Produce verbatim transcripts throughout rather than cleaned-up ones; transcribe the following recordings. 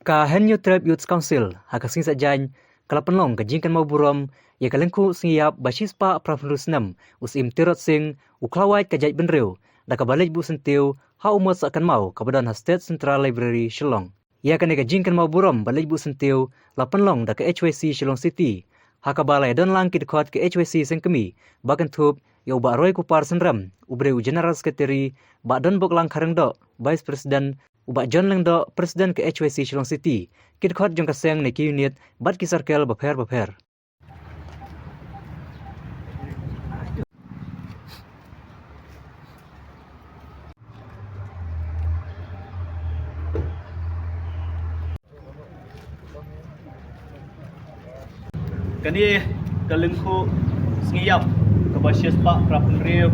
Ka Hynñiewtrep Youth Council ha ka sngi Saitjaiñ ka la pynlong ka jingkynmaw burom ïa ka lyngkhuh sngi ïap ba shispah phra phew snem u Syiem Tirot Sing, u khlawait ka jaitbynriew, da kaba leit buh syntiew ha u mot sah kynmaw kaba don ha State Central Library, Shillong. Ïa kane ka jingkynmaw burom ba leit buh syntiew la pynlong da ka H Y C Shillong City, ha kaba la ïadon lang ki dkhot ka H Y C Sengkmie, ba kynthup ïa u Bah Roy Kupar Synrem, uba dei u General Secretary, Bah Donboklang Kharlyngdoh, Vice President, u Bah John Lyngdoh, President ka H Y C Shillong City, ki dkhot jong ka seng ne ki unit bad ki circle bapher bapher. Kane ka lyngkhuh sngi ïap kaba shispah phra phew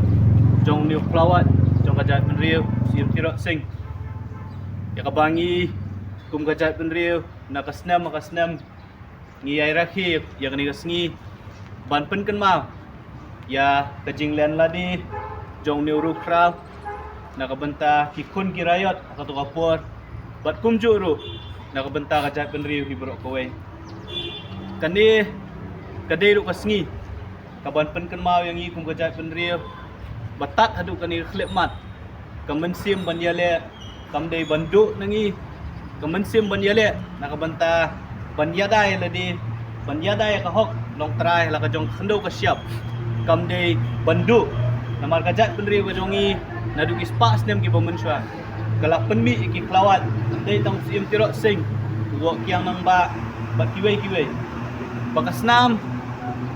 jong une u khlawait jong ka jaitbynriew, Syiem Tirot Sing, ïa kaba ngi kum ka jaitbynriew na ka snem ha ka snem ngi ïai rakhe ïa kane ka sngi ban pynkynmaw ïa ka jinglen lade jong une u rukhraw na ka bynta ki khun ki raiot ha kato ka por, bad kumjuh ruh na ka bynta ka jaitbynriew hi baroh kawei. Kane ka dei ruh ka sngi kaban pynkynmaw ïa ngi kum ka jaitbynriew ba tad haduh kane ka khyllipmat, ka mynsiem ban ïaleh kam dei ban duh na ngi. Ka mynsiem ban ïaleh na ka bynta ban ïada ïa lade, ban ïada ïa ka hok longtrai la ka jong ka khyndew ka shyiap, kam dei ban duh. Namar ka jaitbynriew ka jong ngi naduh ki spah snem kiba mynshuwa ka la pynmih ïa ki khlawait, dei tang u Syiem Tirot Sing, u Woh Kiang Nangbah, bad kiwei kiwei. Ba ka snam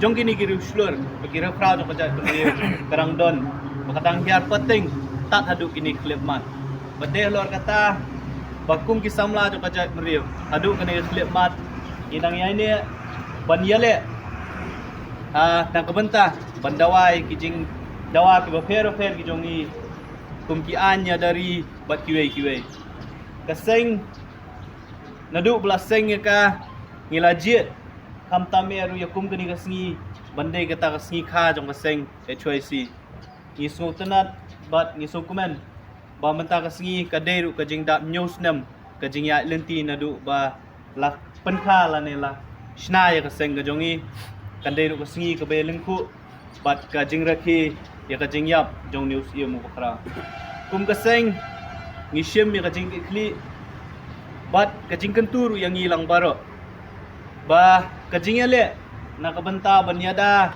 jong kine ki riewshlur, ba ki riewkhraw jong ka jaitbynriew ka dang don, ba ka dang hiar pateng tad haduh kine ki khyllipmat. Bad dei halor kata ba kum ki samla jong ka jaitbynriew haduh kane ka khyllipmat ngi dang ïaineh ban ïaleh, ah, na ka bynta ban dawa ïa ki jingdawa kiba pher bapher ki jong ngi, kum ki aiñ ïada ri bad kiwei kiwei. Ka seng, naduh ba la seng ïa ka, ngi la jied khamtam eh ruh ïa kum kane ka sngi ban dei kata ka sngi kha jong ka seng H Y C. Ngi sngewtynnat bad ngi sngewkmen ba mynta ka sngi ka dei ruh ka jingdap hynñiew snem ka jingïaid lynti naduh ba la pynkha lane la shna ïa ka seng ka jong ngi. Ka dei ruh ka sngi kaba ïalyngkhuh bad ka jingrakhe ïa ka jingïap jong une u Syiem uba khraw. Kum ka seng ngi shim ïa ka jingkitkhlieh bad ka jingkyntu ruh ïa ngi lang baroh ba ka jingïaleh na ka bynta ban ïada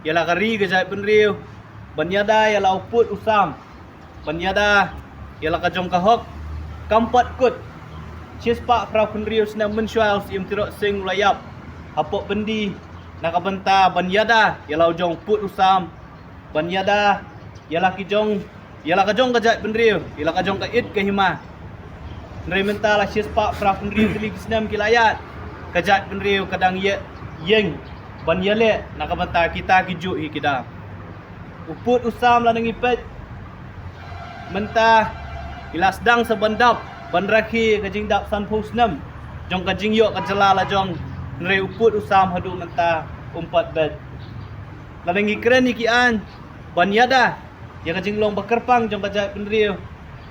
ïa la ka ri ka jaitbynriew, ban ïada ïa la u pud u sam, ban ïada ïa la ka jong ka hok, kam pat kut. Shispah phra phew snem mynshuwa u Syiem Tirot Sing u la ïap hapoh byndi na ka bynta ban ïada ïa la u jong u pud u sam, ban ïada ïa la ki jong, ïa la ka jong ka jaitbynriew, ïa la ka jong ka it ka hima. Hynrei mynta la shispah phra phew tylli ki snem ki la ïaid, ka jaitbynriew ka dang ïeng ban ïaleh na ka bynta kita kijuh hi ki dap. U pud u sam lada ngi peit mynta ki la sdang sa ban dap ban rakhe ka jingdap sanphew snem jong ka jingïoh ka jylla la jong, hynrei u pud u sam haduh mynta um pat beit. Lada ngi kren ïa ki aiñ ban ïada ïa ka jinglong ba kyrpang jong ka jaitbynriew,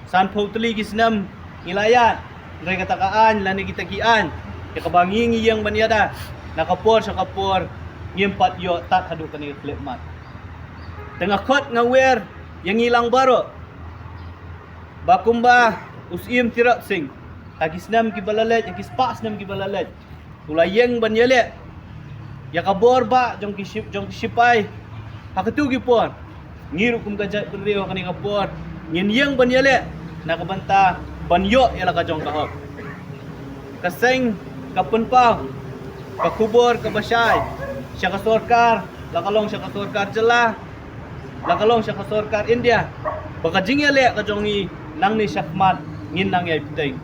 sanphew tylli ki snem ngi la ïaid, hynrei kata ka aiñ lane kita ki aiñ ïa kaba ngi ngi ïeng ban ïada na ka por sha ka por ngim pat ïoh tad haduh kane ka khyllipmat. Te nga khot nga wer ïa ngi lang baroh ba kumba u Syiem Tirot Sing ha ki snem kiba la leit, ha ki spah snem kiba la leit, u la ïeng ban ïaleh ïa ka bor bah jong ki ship, jong ki shipai. Ha kito ki por ngi ruh kum ka jaitbynriew ha kane ka por ngin ïeng ban ïaleh na ka bynta ban ïoh ïa la ka jong ka hok. Ka seng ka pynpaw ka khubor kaba shai sha ka sorkar, la ka long sha ka sorkar jylla, la ka long sha ka sorkar India, ba ka jingïaleh ka jong ngi nangne shakhmat ngin nang ïai bteng.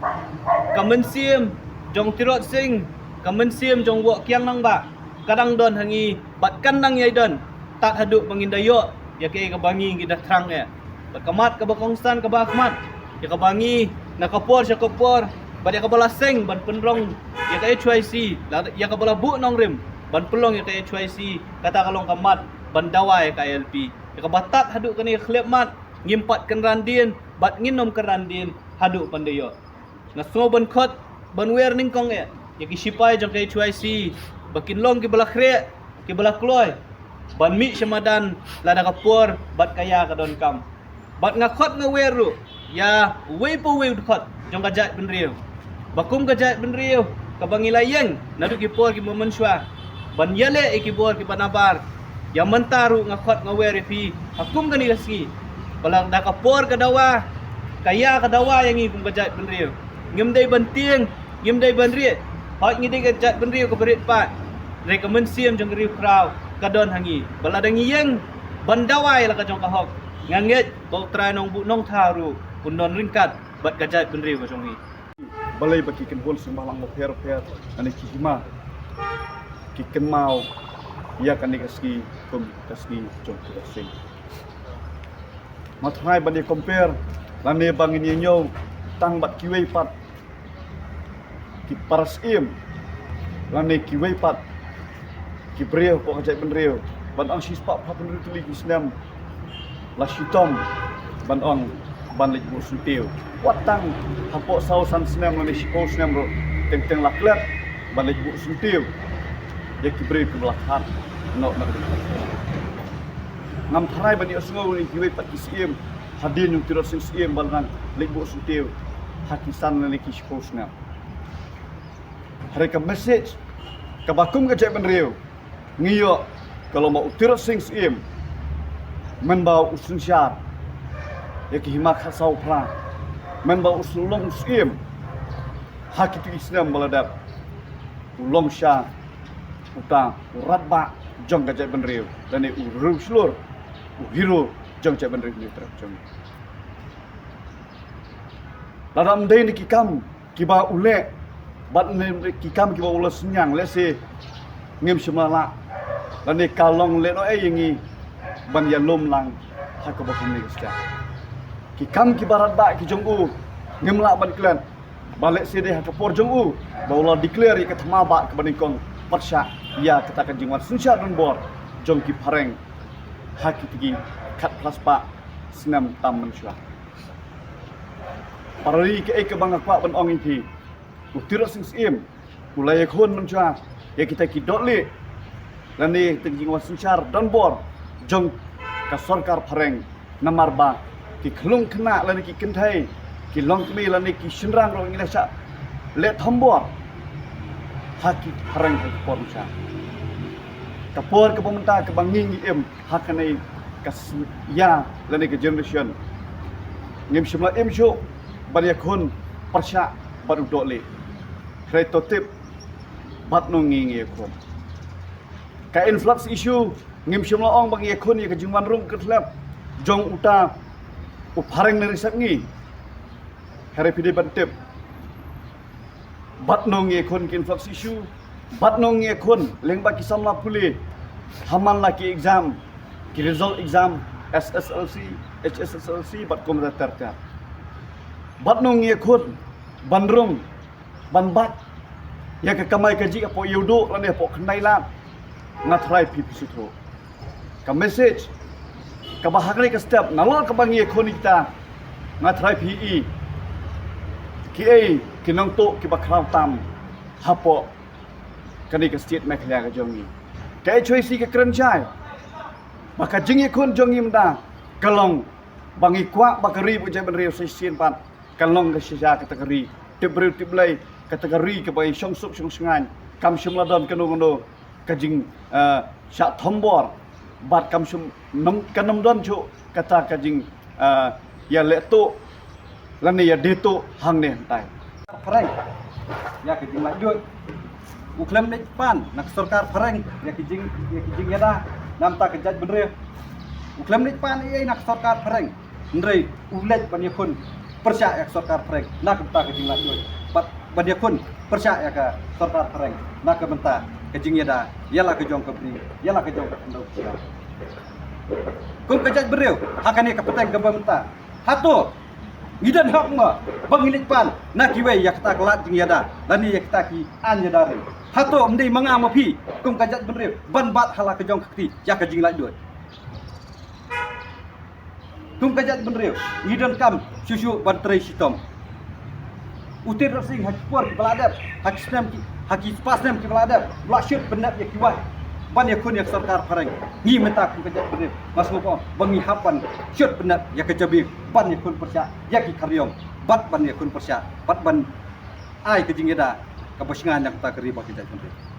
Ka mynsiem jong Tirot Sing, ka mynsiem jong Woh Kiang Nangbah ka dang don ha ngi bad kan nang ïai don tad haduh ba ngin da ïoh ïa kaei kaba ngi ngi da thrang eh. Bad ka mat kaba kongsan kaba khmat ïa kaba ngi na ka por sha ka por bad ïa kaba la seng ban pynrong ïa ka H Y C, la ïa kaba la buh nongrim ban pynlong ïa ka H Y C, kata ka long ka mat ban dawa ïa ka I L P. Ïa kaba tad haduh kane ka khyllipmat ngim pat kynran dien bad ngin ym kynran dien haduh ban da ïoh. Nga sngew ban khot Ban wer nyngkong eh ïa ki shipai jong ka H Y C ba kin long kiba la khreh, kiba la kloi ban mih sha madan lada ka por bad ka ïa ka donkam. Bad nga khot nga wer ruh ïa uwei pa uwei u dkhot jong ka jaitbynriew ba kum ka jaitbynriew kaba ngi la ïeng naduh ki por kiba mynshuwa ban ïaleh ïa ki bor kiba nabar. Ïa mynta ruh nga khot nga wer ïa phi ha kum kane ka sngi ba lada ka por ka dawa, ka ïa ka dawa ïa ngi kum ka jaitbynriew. Ngim dei ban tieng, ngim dei ban rieh. Hooid, ngi dei ka jaitbynriew kaba rit paid, hynrei ka mynsiem jong ka riewkhraw ka don ha ngi. Ba lada ngi ïeng ban dawa ïa la ka jong ka hok, nga ngeit ba U Trai Nongbuh Nongthaw ruh un don ryngkat bad ka jaitbynriew ka jong ngi. Balei ba ki kynhun seng bhalang bapher bapher lane ki hima ki kynmaw ïa kane ka sngi kum ka sngi jong ki seng? Ma trai ban ïa compare lane ba ngin ïa ñiew tang bad kiwei pat ki para syiem lane kiwei pat ki briew hapoh ka jaitbynriew ban ong shispah phraphew hynriew tylli ki snem la shitom ban ong ban leit buh syntiew. Wat tang hapoh saw san snem lane shiphew snem ruh teng teng la klet ban leit buh syntiew ïa ki briew kiba la khad noh na ka. Ngam tharai ban ïohsngew ïa kiwei pat ki syiem hadien u Tirot Sing Syiem ba la nang leit buh syntiew ha ki san lane ki shiphew snem. Hynrei ka message kaba kum ka jaitbynriew ngi ïoh ka long ba u Tirot Sing Syiem mynba u synshar ïa ki hima khatsaw phra, mynba u long u syiem ha kito ki snem ba la dep, u long sha uta u radbah jong ka jaitbynriew lane u riewshlur, u hero jong ka jaitbynriew ne u trep jong. Lada ym dei na ki kam kiba u leh bad ne ki kam kiba u la synñiang, lehse ngim shym la lah lane ka long lehnohei ïa ngi ban ïalum lang ha kaba kumne ka step. Ki kam kiba radbah ki jong u ngim lah ban klet ba lehse dei ha ka por jong u ba u la declare ïa ka thma bah kaba nyngkong pyrshah ïa kata ka jingwan synshar donbor jong ki phareng ha kito ki khatphra spah snem tam mynshuwa. Para ri, kaei kaba nga kwah ban ong ïa phi, u Tirot Sing Syiem u la ïakhun mynshuwa ïa kita ki dohlieh lane kita ki jingwan synshar donbor jong ka sorkar phareng. Namar ba ki khlung khynnah lane ki kynthei, ki longkmie lane ki shynrang ruh ngi la shah leh thombor ha ki phareng ha ki por mynshuwa. Ka por kaba mynta kaba ngi ngi im ha kane ka s-, ïa lane ka generation, ngim shym la im shuh ban ïakhun pyrshah bad u dohlieh. Hynrei to tip bad nong ngi ngi ïakhun. Ka influx issue ngim shym la ong ba ngi ïakhun ïa ka jingwan rung kyrthlep jong uta u phareng na ri sep ngi. Hynrei phi dei ban tip bad nong ngi ïakhun ki influx issue, bad nong ngi ïakhun lyngba ki samla pule ha man la ki exam, ki result exam, S S L C, H S S L C bad kumta ter ter. Bad nong ngi ïakhun ban rung ban bat ïa ka kamai kajih hapoh ïewduh lane hapoh khyndai lad. Nga tharai phi phi sngewthuh ka message kaba ha kane ka step nalor kaba ngi ïakhun ïa kita. Nga tharai phi i kiei ki nongtuh kiba khraw tam hapoh kane ka state Meghalaya ka jong ngi. Ka H Y C ka kren shai ba ka jingïakhun jong ngi mynta ka long ba ngi kwah ba ka ri bad jaitbynriew sa shisien pat ka long ka shisha kata ka ri tip briew tip Blei, kata ka ri kaba i shong suk shong shngaiñ, kam shym la don kano kano ka jing, eh, shah thombor bad kam shym, nym, kan nym don shuh kata ka jing, eh, ïa leh tuh lane ïa die tuh hangne hangtai. Phareng ïa ka jinglaitluid. U khlem leit pan na ka sorkar phareng ïa ka jing, ïa ka jingïada na ka bynta ka jaitbynriew. U khlem leit pan ei ei na ka sorkar phareng. Hynrei u leit ban ïakhun pyrshah ïa ka sorkar phareng na ka bynta ka jinglaitluid. Bad ban ïakhun pyrshah ïa ka sorkar phareng na ka bynta ka jingïada ïa la ka jong ka bri, ïa la ka jong ka khyndew ka kshaw. Kum ka jaitbynriew ha kane ka pateng kaba mynta, hato ngi don hok mo ba ngi leit pan na kiwei ïa kata ka lad jingïada lane ïa kita ki aiñ ïada ri? Hato ym dei ma nga ma phi kum ka jaitbynriew ban bat ha la ka jong ka kti ïa ka jinglaitluid? Kum ka jaitbynriew ngi donkam shuh shuh ban trei shitom. U Tirot Sing ha ki por kiba la dep, ha ki snem ki, ha ki spah snem kiba la dep, u la shut bynrap ïa ki wah ban ïakhun ïa ka sorkar phareng. Ngi mynta kum ka jaitbynriew nga sngewbha ba ngi hap ban shut bynrap ïa ka jabieng ban ïakhun pyrshah ïa ki khariong bad ban ïakhun pyrshah bad ban ai ka jingïada kaba shngaiñ na ka bynta ka ri bad ka jaitbynriew.